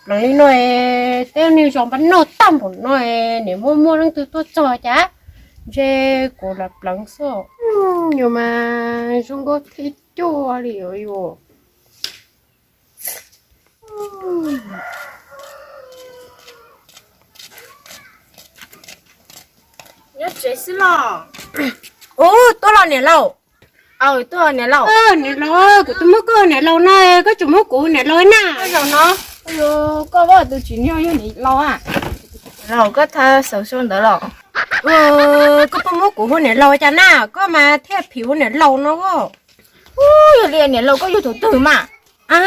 Pleev li no es tej niag zos npaj noj tag npaum no es nim muaj muaj leej twg tuaj txog cas? Ntshe kuv lam pleev xwb. Yus mas zoo nkauj thiab cuag li yus. Nyob tsev xwb los? Ub, tuaj los niam laus. Niam laus, kuv twb muab koj niam laus no, koj tseem muab kuv niam laus na. Zaum no, koj ua tus tsim nyog yog niam laus a? Laus, koj thav xaus sau ntawd los? Koj pheej muab kuv hu niam laus cas na, koj mas thiaj phim ua niam laus no. Ub, yog li niam laus koj yug thaum twg mas? A,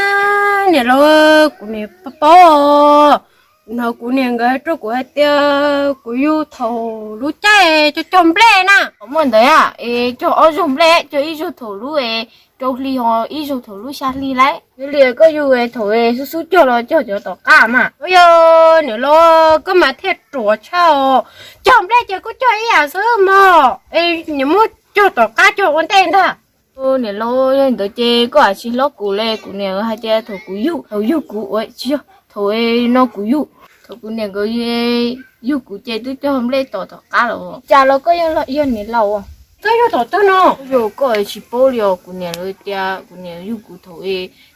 niam laus, kuv niam paub paub. No kuv niam nkawd rau kuv hais tias kuv yug thaum lub caij cog cog nplej na. Muaj ntawd a, es cog ob zaug nplej, cog ib zaug thaum lub rau hli ho ib zaug thaum lub xya hli lauj. Yog li koj yug thaum xub xub cog los cog cov tom qab mas? Ua yog niam laus, koj mas thiaj ruam tshaj os. Cog nplej ces kuj cog ib yam xwb mog, es niam muab cog tom qab cog ua ntej ntag. Niam laus, yog ntawd ces koj tsis hlob kuv li, kuv niam hais tias thaum kuv yug, thaum yug kuv ua tsis yog, thaum no kuv yug, thaum kuv niam nkawd yug kuv ces twb cog nplej tom tom qab los. Cas los koj yog niam laus? Koj yug thaum twg no? Yog koj tsis paub li os, kuv niam lawv tias kuv niam yug kuv thaum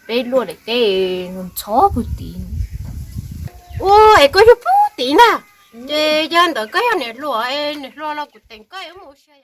peb luaj daim teb ntxhov puag tid. Ua, es koj yug puag tid ntag. Ces yog ntawd koj yog niam hluas, niam hluas los kuv teem koj mus ua si.